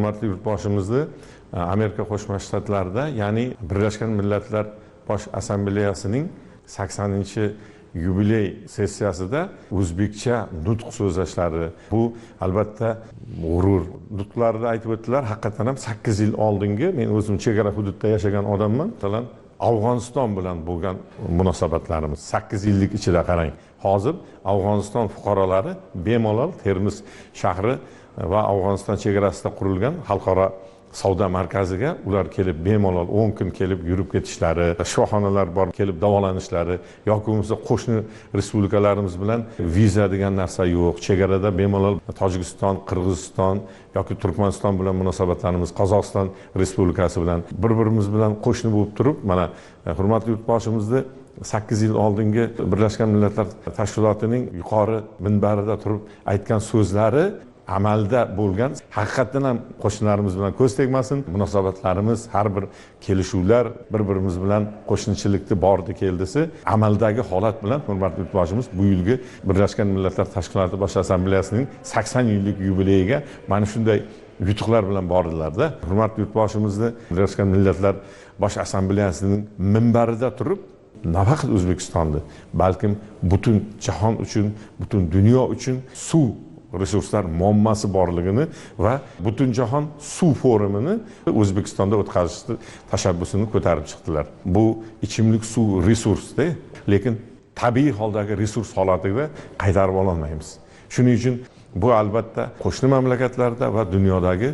Hurmatli yurtboshimizni Amerika Qo'shma Shtatlarida, ya'ni Birlashgan Millatlar Bosh Assambleyasining 80-yubiley sessiyasida o'zbekcha nutq so'zlashlari, bu albatta g'urur. Nutqlarida aytib o'tdilar, haqiqatan ham 8 yil oldingi, men o'zim chegara hududda yashagan odamman, masalan, Afg'oniston bilan bo'lgan munosabatlarimiz 8 yillik ichida qarang. Hozir Afg'oniston fuqarolari bemalol Termiz shahri va Afg'oniston chegarasida qurilgan xalqaro savdo markaziga ular kelib bemalol 10 kun kelib yurib ketishlari, shifoxonalar bor, kelib davolanishlari yoki bo'lmasa qo'shni respublikalarimiz bilan viza degan narsa yo'q. Chegarada bemalol Tojikiston, Qirg'iziston yoki Turkmaniston bilan munosabatlarimiz, Qozog'iston Respublikasi bilan bir-birimiz bilan qo'shni bo'lib turib, mana hurmatli yurtboshimizni 8 yil oldingi Birlashgan Millatlar Tashkilotining yuqori minbarida turib aytgan so'zlari amalda bo'lgan. Haqiqatdan ham qo'shnilarimiz bilan ko'z tegmasin, munosabatlarimiz, har bir kelishuvlar, bir-birimiz bilan qo'shnichilikni bordi keldisi amaldagi holat bilan hurmatli yurtboshimiz bu yilgi Birlashgan Millatlar Tashkiloti Bosh Assambleyasining 80 yillik yubileyiga mana shunday yutuqlar bilan bordilarda. Hurmatli yurtboshimizni Birlashgan Millatlar Bosh Assambleyasining minbarida turib nafaqat O'zbekistonni, balkim butun jahon uchun, butun dunyo uchun suv resurslar muammosi borligini va butun jahon suv forumini O'zbekistonda o'tkazishni tashabbusini ko'tarib chiqdilar. Bu ichimlik suv resursda, lekin tabiiy holdagi resurs holatida qaytarib ola olmaymiz. Shuning uchun bu albatta qo'shni mamlakatlarda va dunyodagi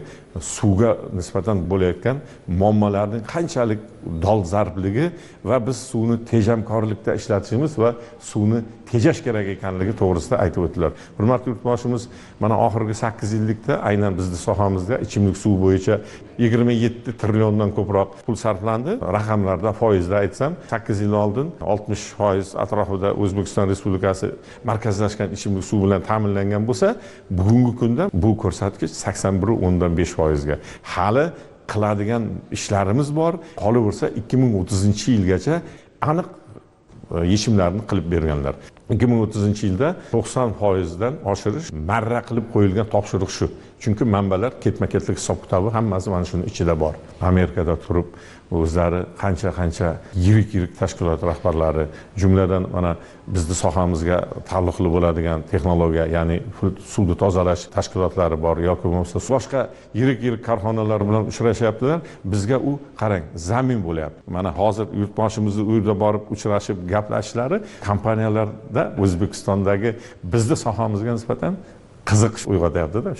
suvga nisbatan bo'layotgan muammolarning qanchalik dolzarbligi va biz suvni tejamkorlikda ishlatishimiz va suvni tejash kerak ekanligi to'g'risida aytib o'tdilar. Hurmatli yurtboshimiz mana oxirgi 8 yillikda aynan bizni sohamizda ichimlik suvi bo'yicha 27 trilliondan ko'proq pul sarflandi. Raqamlarda, foizda aytsam, 8 yil oldin 60% atrofida O'zbekiston Respublikasi markazlashgan ichimlik suvi bilan ta'minlangan bo'lsa, bugungi kunda bu ko'rsatkich 81.5%ga. Hali qiladigan ishlarimiz bor. Qolaversa 2030-yilgacha aniq yechimlarni qilib berganlar. 2030-yilda 90%dan oshirish marra qilib qo'yilgan topshiriq shu. Chunki manbalar ketma-ketlik hisob-kitobi hammasi mana shuni ichida bor. Amerikada turib o'zlari qancha-qancha yirik-yirik tashkilot rahbarlari, jumladan mana bizni sohamizga taalluqli bo'ladigan texnologiya, ya'ni suvni tozalash tashkilotlari bor yoki bo'lmasa boshqa yirik-yirik korxonalar bilan uchrashyaptilar. Bizga u qarang, zamin bo'lyapti. Mana hozir yurtboshimizni uyida borib uchrashib gaplashishlari kompaniyalarda O'zbekistondagi bizni sohamizga nisbatan qiziqish uyg'otyapti-da.